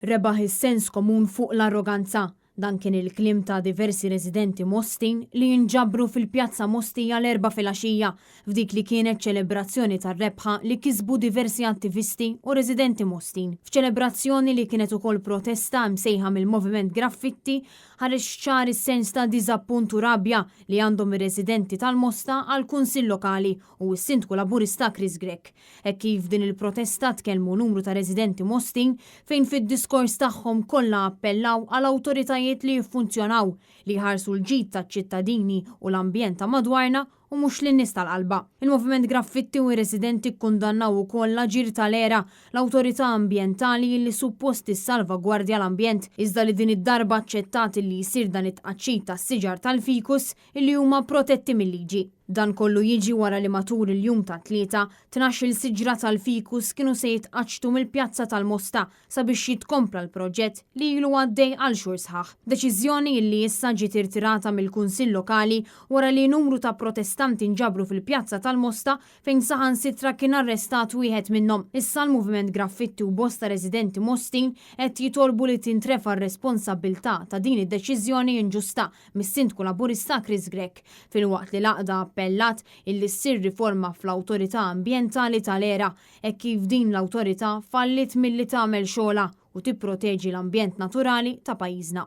Rebaħ is-sens komun fuq l-arroganza. Dan kien il-kliem ta' diversi residenti Mostin li nġabru fil-Pjazza Mostija l-Erbgħa filgħaxija f'dik li kienet ċelebrazzjoni tar-rebħa li kisbu diversi attivisti u residenti Mostin. F'ċelebrazzjoni li kienet ukoll protesta msejħa mill-Moviment Graffitti ħareġ ċar is-sens ta' diżappunt u rabja li għandhom ir-residenti tal-Mosta għall-Kunsill Lokali u s-Sindku Laburista Chris Grech. Hekk kif f'din il-protesta tkellmu numru ta' residenti Mostin fejn fid-diskors tagħhom kollha appellaw għal awtoritajiet li jiffunzjonaw, li jħarsu l-ġid taċ-ċittadini u l-ambjent ta' madwarna u mhux lin-nies tal-qalba. Il-Moviment Graffitti u r-residenti kkundannaw ukoll l-aġir tal-ERA, l-awtorità ambjentali li suppost tissalvagwardja l-ambjent, iżda li din id-darba aċċettat illi jsir dan it-tqaċċit tas-siġar tal-ficus illi huma protetti mil-liġi. Dan kollu jiġi wara li matul il-jum tat-Tlieta, 12-il siġra tal-ficus kienu se jitqaċċtu mill-Pjazza tal-Mosta sabiex jitkompla l-proġett li ilu għaddej għal xhur sħaħ. Deċiżjoni illi issa ġiet irtirata mill-Kunsill Lokali wara li numru ta' protestanti nġabru fil-Pjazza tal-Mosta fejn saħansitra kien arrestat wieħed minnhom. Issa l-Moviment Graffitti u bosta residenti Mostin qed jitolbu li tintrefa' r-responsabbiltà ta' din id-deċiżjoni inġusta mis-Sindku Laburista Chris Grech, filwaqt li l-għaqda appellat illi ssir riforma fl-Awtorità Ambjentali tal-ERA hekk kif din l-awtorità falliet milli tagħmel xogħolha u tipproteġi l-ambjent naturali ta' pajjiżna.